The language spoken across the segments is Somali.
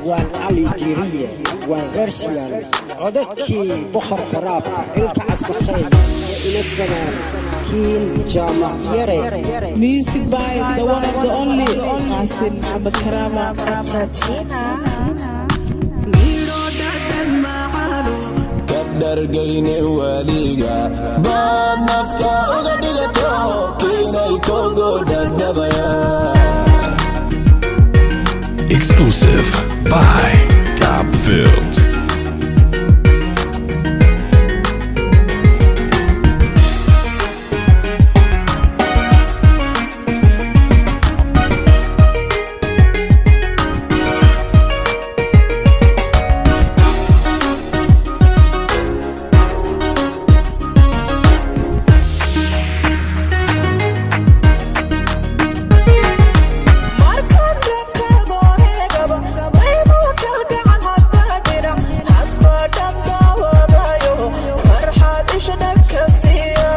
Abwaan Cali Diiriye, Abwaan Version, codadkii boqorka rapka Ilkacase Qays iyo ila fanaan Kiin Jaamac Yare. Music by the one and the only Qasim Ahmed Karama. Argentina. Ka dhargayne weliga baad nafta uga dhigato kiinay kugu dhadhabayaan. Exclusive by Top Films. Markaan dhankaagoon eegaba, maymo kalgacal hadba dhinac, hadba dhan daawadayo, farxad isha dhanka siiya.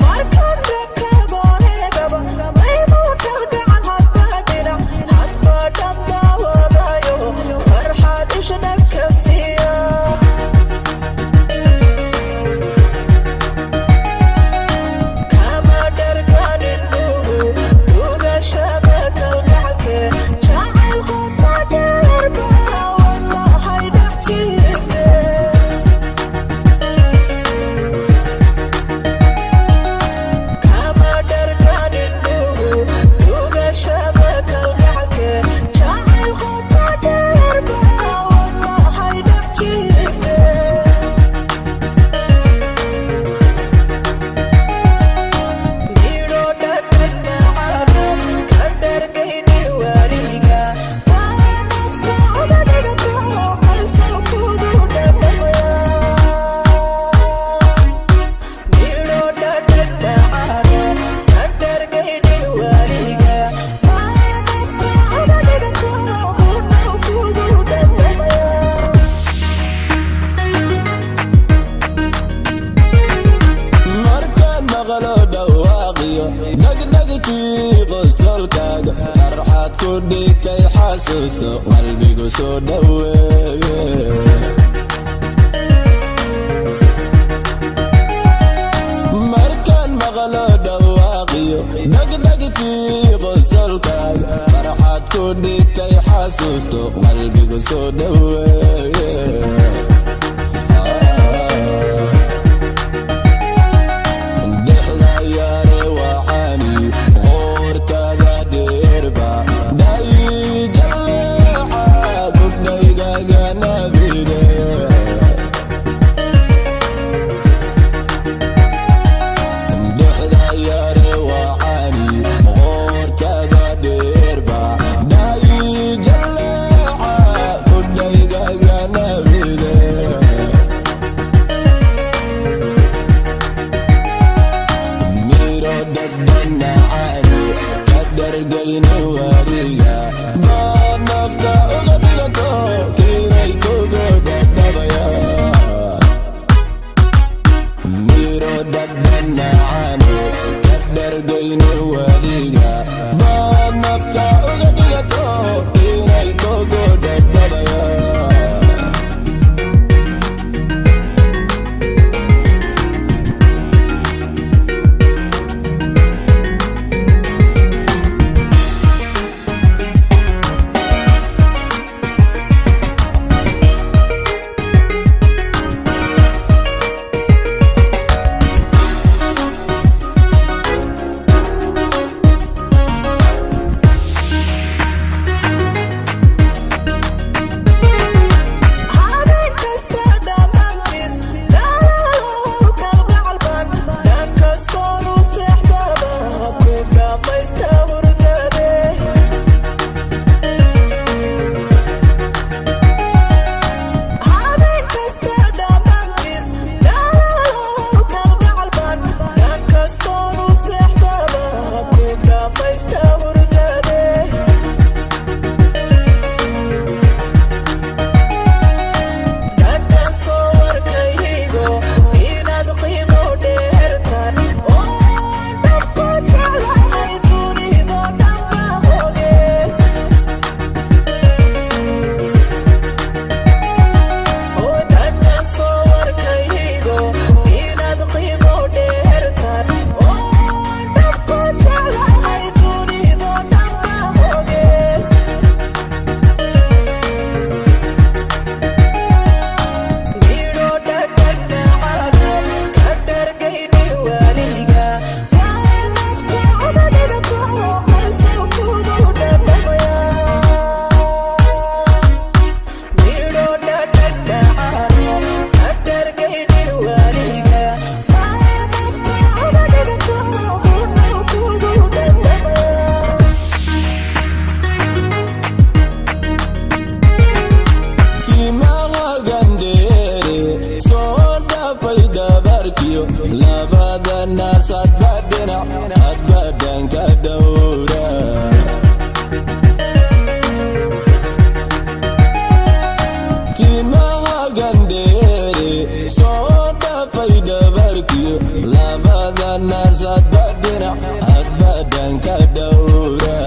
Markaan dhankaagoon eegaba, maymo kalgacal hadba dhinac, hadba dhan daawadayo, farxad isha dhanka siiya. Kama dharganin dhugu dhugashada kalgacalke, jacayl qota dheerba wadnahay dhex jiife. Kama dharganin dhugu dhugashada kalgacalke, jacayl qota dheerba wadnahay dhex jiife. Midho dhadhan macaano, ka dhargayni weliga waa nafta uga dhigato, qaysal kugu dhadhamaya. Midho dhadhan macaano, ka dhargayni weliga waa nafta uga dhigato, hunow kugu dhadhamaya. Markaan maqlo dhawaaqiyo dhegdhegtii qosolkaaga, farxad ku dhigtay xasuuso, qalbigu soo dhoweeye. Markaan maqlo dhawaaqiyo dhegdhegtii qosolkaaga, farxad ku dhigtay xasuusto, qalbigu soo dhoweeye. Dhexda yaare waxaani qoortada dheerba dhayjaleeca kudhaygaga nabige. Dhexda yaare waxaani qoortada dheerba dhayjaleeca kudhaygaga nabige. Miro dhadhanacaanu, ka dhargayne wadiga baad nafta uga dhigato, kiinay kugu dhadhabayaan. Miro dhadhanacaanu, ka dhargayne wadiga baad nafta uga dhigato, kiinay kugu dhadhabayaan. Labada naas hadba dhinac, hadba dhanka dhowra. Timaha gandheere soo dhafay dhabarkiyo, labada naas hadba dhinac, hadba dhanka dhowra.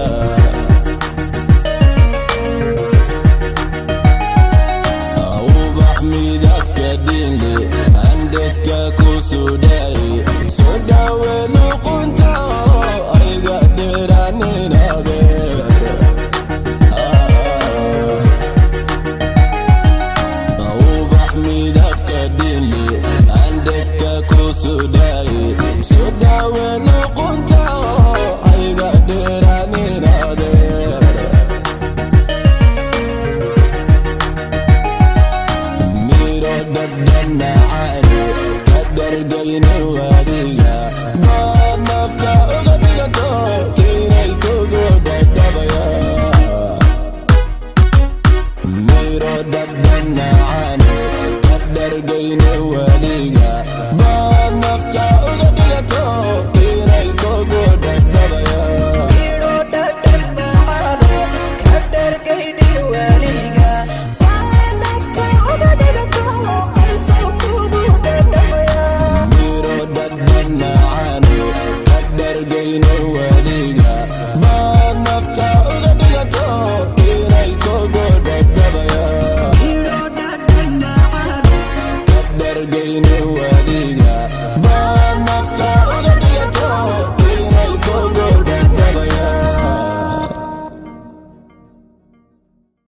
Ubax midabka dhinle andhegta ku sudhay, soo dhawe luqunta, ayga dheeraaninabe. Ubax midabka dhinle andhegta ku sudhay, soo dhawe luqunta, ayga dheeraaninabe. Miro dhadhanacaani ka dhargayne waadiga, baad nafta uga dhigato inay kugu dhadhabaya. Miro dhadhanacaani ka dhargayne waadiga.